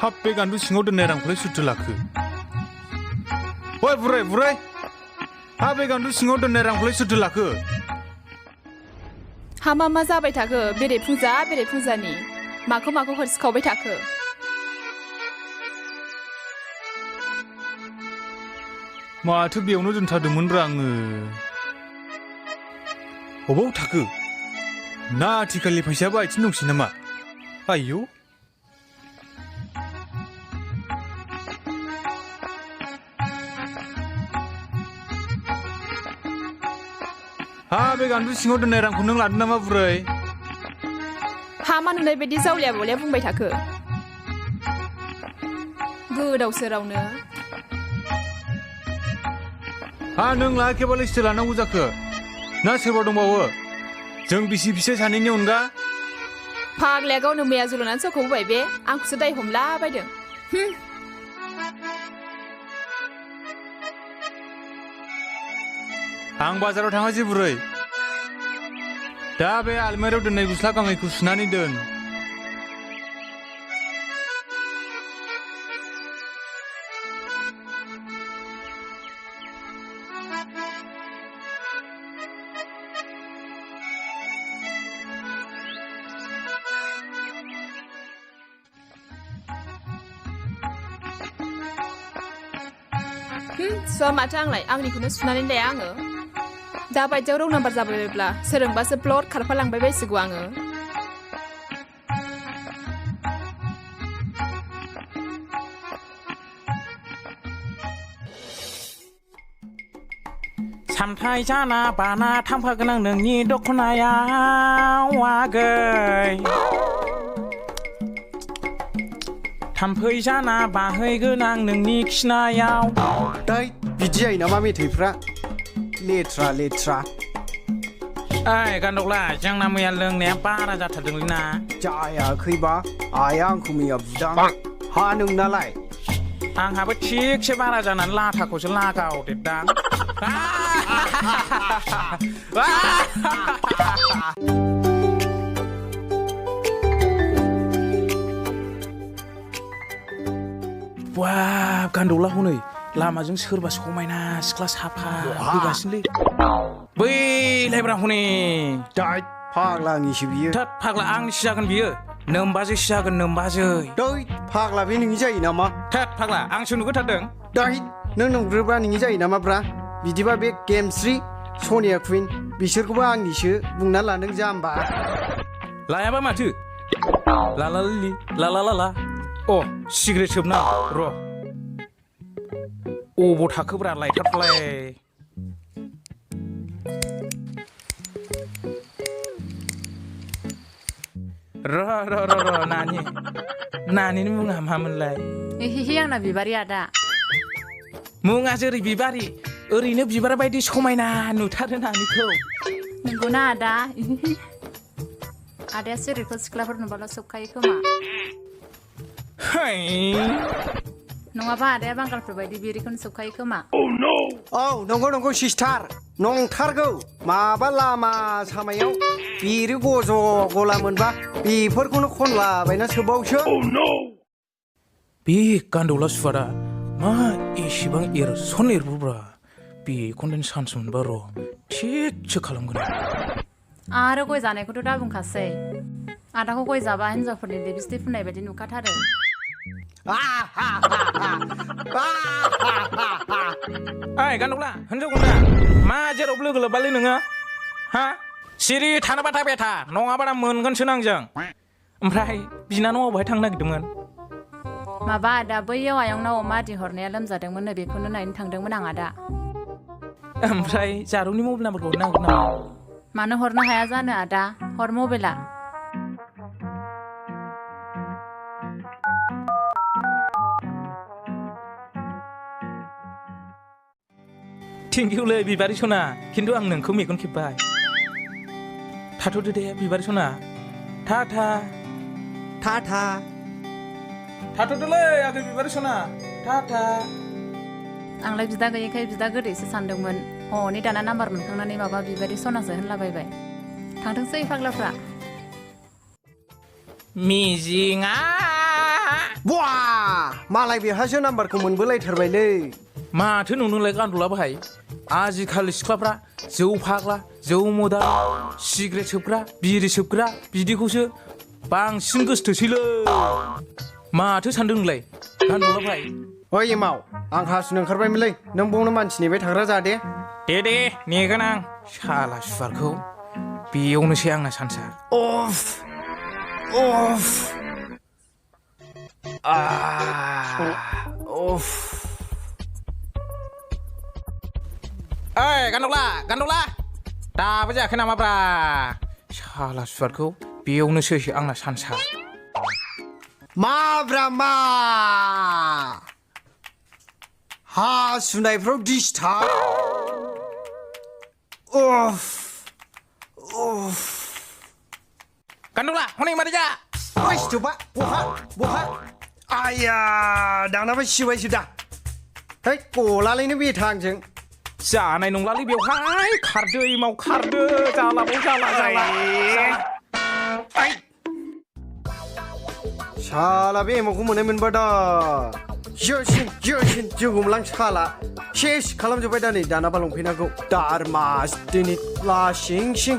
हाब बे गान्दु सिङाव दोननाय रांखौलाय सोरथो लाखो ओइ बुरै हाब बे गान्दु सिङाव दोननाय रांखौलाय सोरथो लाखो हा मा जाबाय थाखो बेरे फुंजानि माखौ हरसिखावबाय थाखो माथो बेयावनो दोनथारदोंमोनब्रा आङो अबाव थाखो ना आथिखालनि फैसायाबो आथिं दंसै नामा आयौ हा बे गान्दु सिङाव दोननाय रांखौ नों लादों नामा बुरै हा मा नुनाय बायदि जावलिया बलिया बुंबाय थाखो गोदाव सोरावनो हा नों लायाखैबालाय सोर लानांगौ जाखो ना सोरबा दंबावो जों बिसि फिसाय सानैनि अनगा फाग्लाया गावनो मैया जुलुनानै सोरखौबाय बे आंखौसो दाय हमला बायदों आं बाजाराव थाङासै बुरै दा बे आलमारियाव दोननाय गस्ला गांनैखौ सुनानै दोन सुवा माथो आंलाय आंनिखौनो सुनानै लाया आङो दा बायदियाव रं नाम्बार जाबायब्ला सोरोंबासो प्लट खारफालांबाय बायसिगौ आङो सामथाय जाना बाना थांफागोन आं नोंनि दख'नायाव आगै थाम्फै जाना बाहैगोन आं नोंनि खिनायाव दै बिदि जायो नामा मेथाइफ्रा लेथ्रा ओइ गान्दौला जोंना मैया लोंनाया बारा जाथारदोंलै ना जायाखैबा आइया आंखौ मैया बुदां हा नोंनालाय आंहाबो थिगसे बारा जानानै लाथाखौसो लागावदेरदां वा गान्दौला हनै लामाजों सोरबा समायना सिख्ला साफा फैगासिनोलै बै लायब्रा हनै दै फाग्ला आंनिसो बियो थोद फाग्ला आंनिसो जागोन बियो नोमबाजैसो जागोन नोमबाजै दै फाग्ला बे नोंनि जायो नामा थोद फाग्ला आंसो नुगोथारदों दै नों नंग्रोबा नोंनि जायो नामा ब्रा बिदिबा बे गेमस्रि सनिया कुइन बिसोरखौबो आंनिसो बुंना लादों जाम्बा लायाबा माथो लालालिलि लालालाला अ सिगारेट सोबना र' अबाव थाखोब्रा लायथारलाय र' नानिनि मुङा मामोनलाय एहे आंना बिबारि आदा मुङा जेरै बिबारि ओरैनो बिबार बायदि समायना नुथारो नानिखौ नंगौना आदा आदाया सिरिखौ सिख्लाफोर नुबाल' सोबखायो खोमा नङाबा आदाया बांगालफोर बायदि बिरिखौनो सोबखायो खोमा औ नंगौ सिस्टार नंथारगौ माबा लामा सामायाव बिरि गज' गला मोनबा बेफोरखौनो खनलाबायना सोबावसो बे गान्दौला सुवादा मा एसेबां एरसन एरबोब्रा बेखौनो सान्स मोनबा र' थिगसो खालामगोन आरो गय जानायखौथ' दा बुंखासै आदाखौ गय जाबा हिनजावफोरनि लिपस्टिक फुननाय बायदि नुखाथारो ओइ गान्दौला हिनजाव गुन्दा मा जेराव लोगो लोब्बालै नोङो हा सिरि थानोबा थाबाय था नङाबा दा मोनगोनसो नांजों ओमफ्राय बिनानावा बहाय थांनो नागिरदोंमोन माबा आदा बैयाव आयंनाव अमा आदि हरनाया लोमजादोंमोन नो बेखौनो नायनो थांदोंमोन आं आदा ओमफ्राय जारुनि मबाइल नाम्बारखौ हरनो हागोन नामा मानो हरनो हाया जानो आदा हर मबाइला थेंकिउलै बिबारि सना खिन्थु आं नोंखौ मेगन खेब्बाय थाथ'दो दे बिबारि सना थाथा थाथ'दोलै आगै बिबारि सना थाथा आंलाय बिदा गैयैखाय बिदा गोदैसो सानदोंमोन हनै दाना नाम्बार मोनखांनानै माबा बिबारि सनासो होनलाबायबाय थांथोंसै फाग्लाफ्रा मिजिङा बवा मालाय बेहासो नाम्बारखौ मोनबोलायथारबायलै माथो नुनोलाय गान्दुला बाहाय आजिखालि सिख्लाफ्रा जौ फाग्ला जौ मोदा सिगारेट सोबग्रा बिरि सोबग्रा बिदिखौसो बांसिन गोसोथोसैलै माथो सानदों नोंलाय गान्दुला बाहाय ओइ एमाव आं हासुनो ओंखारबायमोनलै नों बावनो मानसि नेबाय थाग्रा जादे दे नेगोन आं साला सुवारखौ बेयावनोसै आंना सान्सा अफ अफ अफ ओइ गान्दुला दाबो जायाखै नामाब्रा साला सुवारखौ बेयावनोसै आंना सान्सा माब्रा मा हासुनायफ्राव डिस्टार्ब अफ अफ गान्दुला हनै मारै जा ओइ स्टपा बहा आया दानाबा सिबायसो दा है गलालैनो बे थांजों जानाय नंलालै बेवहाय खारदो इमाव खारदो जाला साला बे एमावखौ मोननाय मोनबा दा जोसिन जोगोमलां साला सेस खालामजोब्बाय दा नै दानाबा लंपेन्टखौ दारमास दिनै लासिं सिं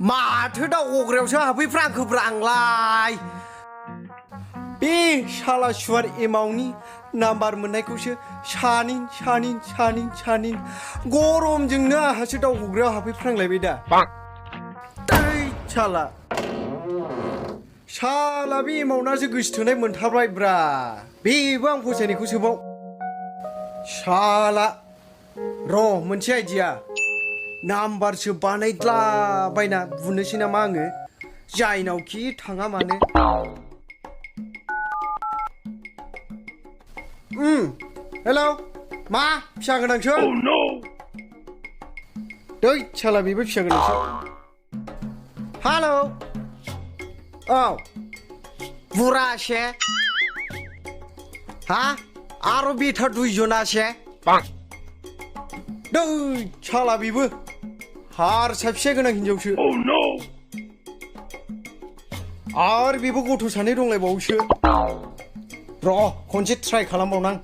माथो दा गग्रायावसो हाबफैफ्रांखोब्रा आंलाय बे साला सुवार एमावनि नाम्बार मोननायखौसो सानिन गरमजोंनो आहासो दाउ गग्रायाव हाबफैफ्रांलायबाय दा साला बे एमावनासो गोसोथोनाय मोनथारबाय ब्रा बेबो आं फसायनायखौ सोबाव साला र' मोनसे आइडिया नाम्बारसो बानायद्लाबायना बुनोसै नामा आङो जायनावखि थाङा मानो हेलौ मा फिसा गोनांसो दै साला बेबो फिसा गोनांसो हेलौ औ बुरासे हा आरो बेथार दुइजनासे दै साला बेबो हारसा फिसा गोनां हिनजावसो आरो बेबो गथ' सानै दंलायबावोसो र' खनसे ट्राइ खालामबावनां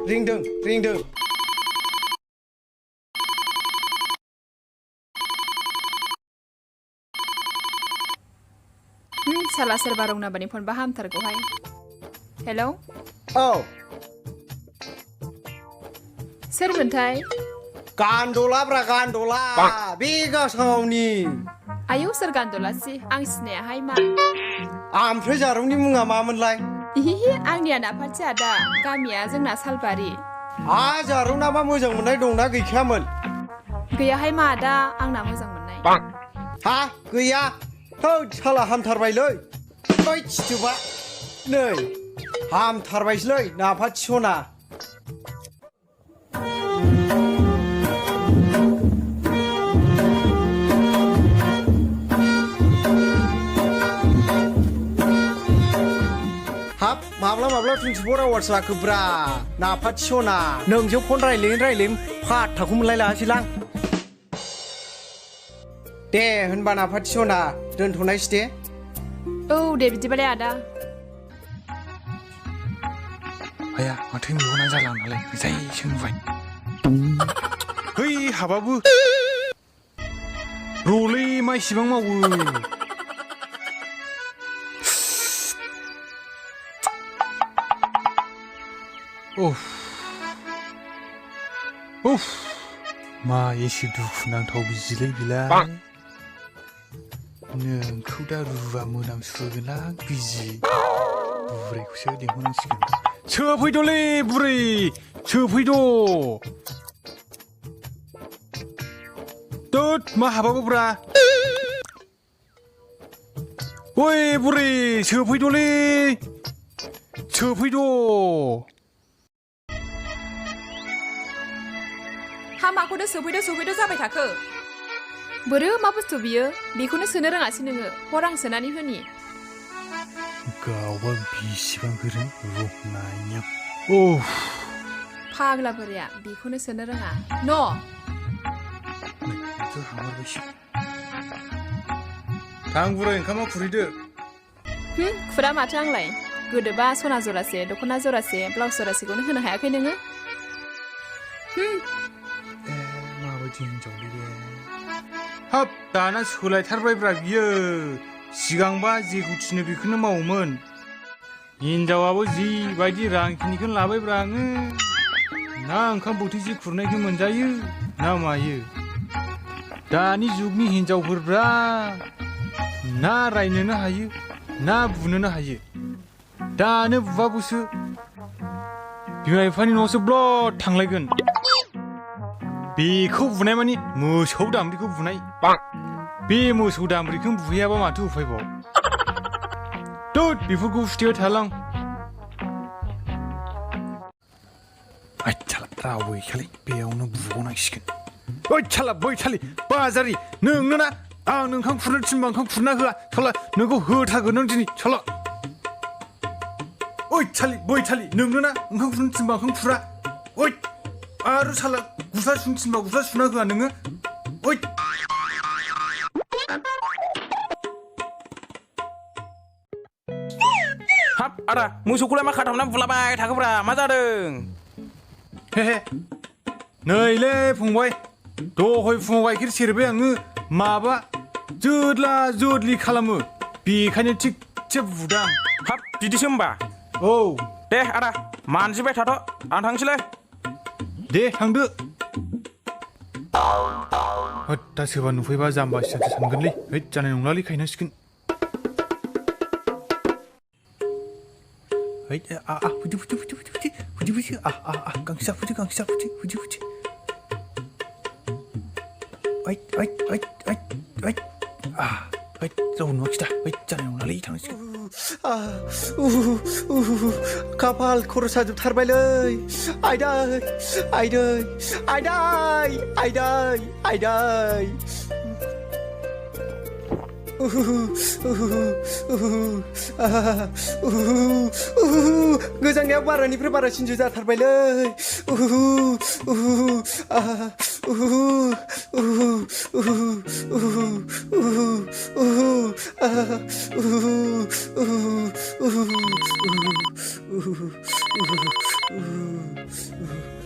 रिंदों साला सोरबा रंनाबानि फन बा हामथारगौहाय हेलौ औ सोरमोनथाय गान्दलाब्रा गान्दला बे गासावनि आयौ सोर गान्दलासि आं सिनायाहाय मा ओमफ्राय जारौनि मुङा मामोनलाय इहिहि आंनिया नाफाथि आदा गामिया जोंना सालबारि जारौनाबा मोजां मोननाय दंना गैखायामोन गैयाहाय मा आदा आंना मोजां मोननाय हा गैया थोद साला हामथारबायलै ओइ चिथुबा नै हामथारबायसोलै नाफाथि सना हाब माब्ला 24 आवार्स लाखोब्रा नाफाथि सना नोंजों फन रायलायनो फात्ताखौ मोनलायलाङासैलां दे होनबा नाफाथि सना दोनथ'नायसै दे औ दे बिदिबालाय आदा आया माथो मेगना जाला नालाय जायसो नुबाय है हाबाबो रलै मा इसिबां मावो उफ मा एसे दुखुनांथाव बिजिलै बिलाय नोंखौ दा रुबा मोनामसुगोनलां बिजि बुरैखौसो लिंहरनांसिगोन सोफैद'लै बुरै सोफैद' दोद मा हाबाबोब्रा ओइ बुरै सोफैद'लै सोफैद' हामाखौनो सोफैदो जाबाय थाखो बोरो मा बुस्थु बियो बेखौनो सोनो रोङासै नोङो हर आं सोनानै होनि गावबा बेसेबां गोरों र' नायनां फाग्ला बोराया बेखौनो सोनो रोङा न' बेखौ हामारबायसो थां बुरै ओंखामा खुरैदो खुरा माथो आंलाय गोदोबा सना जरासे दख'ना जरासे ब्लाउस जरासेखौनो होनो हायाखै नोङो माबायदि हिनजावलै बे हाब दाना सोलायथारबायब्रा बियो सिगांबा जेखौ थिनो बेखौनो मावोमोन हिनजावाबो जिबायदि रांखिनिखौनो लाबायब्रा आङो ना ओंखाम बोथिसे खुरनायखौ मोनजायो ना मायो दानि जुगनि हिनजावफोरब्रा ना रायनोनो हायो ना बुनोनो हायो दानो बुबाबोसो बिमा बिफानि न'आवसो ब्लद थांलायगोन बेखौ बुनाय मानि मोसौ दामब्रिखौ बुनाय बे मोसौ दामब्रिखौ बुहैयाबा माथो उफायबाव बेफोरखौ सुथेबाय थालां रावबो गैखालै बेयावनो बुबावनांसिगोन ओइ साला बैसालि बाजारि नोंनो ना आं ओंखाम खुरनो थिनबा ओंखाम खुरना होआ साला नोंखौ होथारगोन नों दिनै साला ओइ सालि बैसालि नोंनो ना ओंखाम खुरनो थिनबा ओंखाम खुरा ओइ आरो साला गुस्ला सुनो थिनबा गुस्ला सुना होआ नोङो ओइ हाब आदा मोसौखौलाय मा खाथाबना बुलाबाय थाखोब्रा मा जादों हे नैलै फंबाय दहाय फुङाव गाइखेर सेरबाय आङो माबा जोदला जोदलि खालामो बेखायनो थिगसे बुदां हाब बिदिसो होमबा औ दे आदा मानजिबाय थाथ' आं थांसैलै दे थांदो दा सोरबा नुफैबा जाम्बा सियासो सानगोनलै हैद जानाय नंलालै खायनांसिगोन हैद फुदि गांसो फुदि रावबो नुवाखै दा जानाय नंलालै थांनांसिगोन खाफाल खर' साजोबथारबायलै आयदै गोजांनाया बारानिफ्राय बारासिनसो जाथारबायलै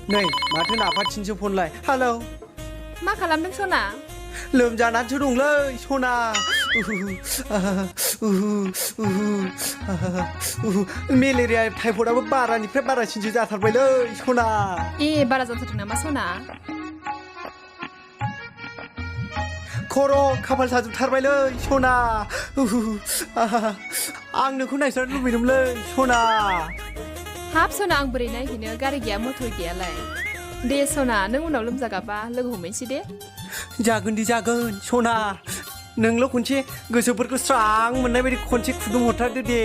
नै माथो नाफाथिनसो फनलाय हेलौ मा खालामदों सना लोमजानानैसो दंलै सना मेलेरिया टाइफयडआबो बारानिफ्राय बारासिनसो जाथारबायलै सना बारा जाथारदों नामा सना खर' खाफाल साजोबथारबायलै सना आं नोंखौ नायजानो लुबैदोंमोनलै सना हाब सना आं बोरै नायहैनो गारि गैया मटर गैयालाय दे सना नों उनाव लोमजागाबा लोगो हमहैनोसै दे जागोन दे जागोन सना नोंल' खनसे गोसोफोरखौ स्रां मोननाय बायदि खनसे खुदुं हरथारदो दे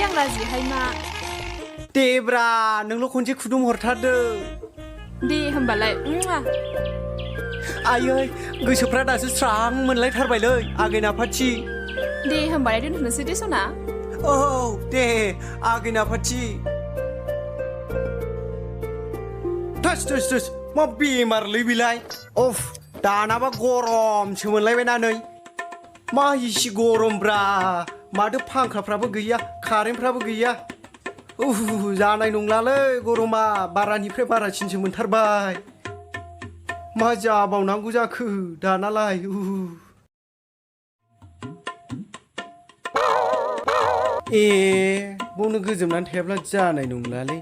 आं लाजिहाय मा देब्रा नोंल' खनसे खुदुं हरथारदो दे होमबालाय आयै गोसोफ्रा दासो स्रां मोनलायथारबायलै आगै नाफाथि दे होमबालाय दोनथ'नोसै दे सना औ दे आगै नाफाथि थोस मा बेमारलै बेलाय अफ दानाबा गरमसो मोनलायबायना नै मा इसे गरमब्रा माथो फांखाफ्राबो गैया कारेन्टफ्राबो गैया जानाय नंलालै गरमा बारानिफ्राय बारासिनसो मोनथारबाय मा जाबावनांगौ जाखो दानालाय बावनो गोजोमनानै थायाब्ला जानाय नंलालै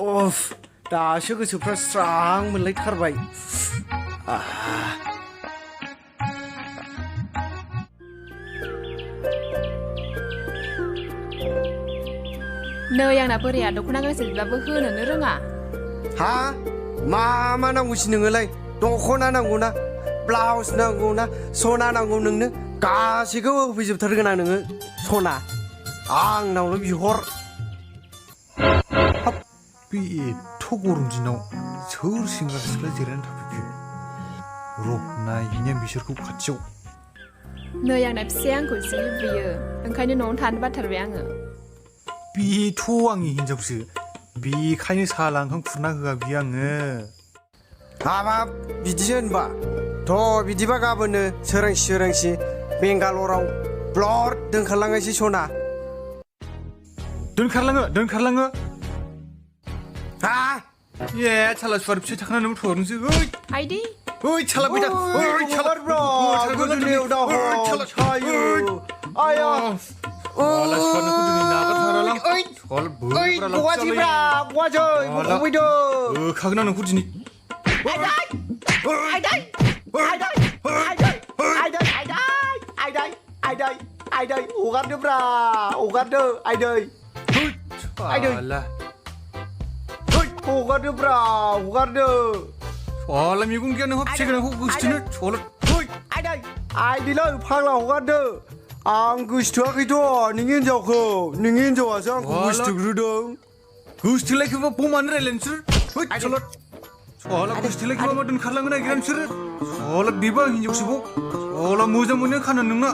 अफ दासो गोसोफ्रा स्रां मोनलायथारबाय नै आंना बोराया दख'ना गांसे बिबाबो होनोनो रोङा हा मा नांगौसि नोङोलाय दख'ना नांगौना ब्लाउस नांगौना सना नांगौ नोंनो गासैखौबो होफैजोबथारगोन आं नोङो सना आंनावल' बिहर बे एथ' गरम दिनाव सोर सेंग्रा सिख्ला जिरायनानै थाफैखो र' नायहैनो बिसोरखौ खाथियाव नै आंना फिसाया आंखौ जि बुयो ओंखायनो न'आवनो थानो बाथारबाय आङो बेथ' आंनि हिनजावसो बेखायनो साला ओंखाम खुरना होआ बियो आङो हाबाब बिदिसो होनबा थ' बिदिबा गाबोननो सोरांसि बेंगालराव ब्लड दोनखारलांनोसै सना दोनखारलाङो हा ए साला सुवार फिसाय थाखानानै थरनोसै आइदै ओइ साला बैदा ओइ साला गोलोमदैयाव दाहल सायो आया साला सुवारनोखौ दिनै नागारथारालां साला बोराला गवाजिब्रा गवाजै बख'फैदो होखागोन आं नोंखौ दिनै आयदै हगारदोब्रा हगारदो आयदै साला हगारदोब्रा हगारदो साला मैगं गैया नोंहा फिसाय गोनांखौ गोसोथोनो साला आयदैलै फाग्ला हगारदो आं गोसोथोआखैथ' नोंनि हिनजावसो आंखौ गोसोथोग्रोदों गोसोथोलायखोबा बमानो रायलाय नोंसोर साला गोसोथोलायखोबा मा दोनखारलांनो नागिरा नोंसोरो साला बेबो आं हिनजावसोबाव साला मोजां मोनो खानो नोंना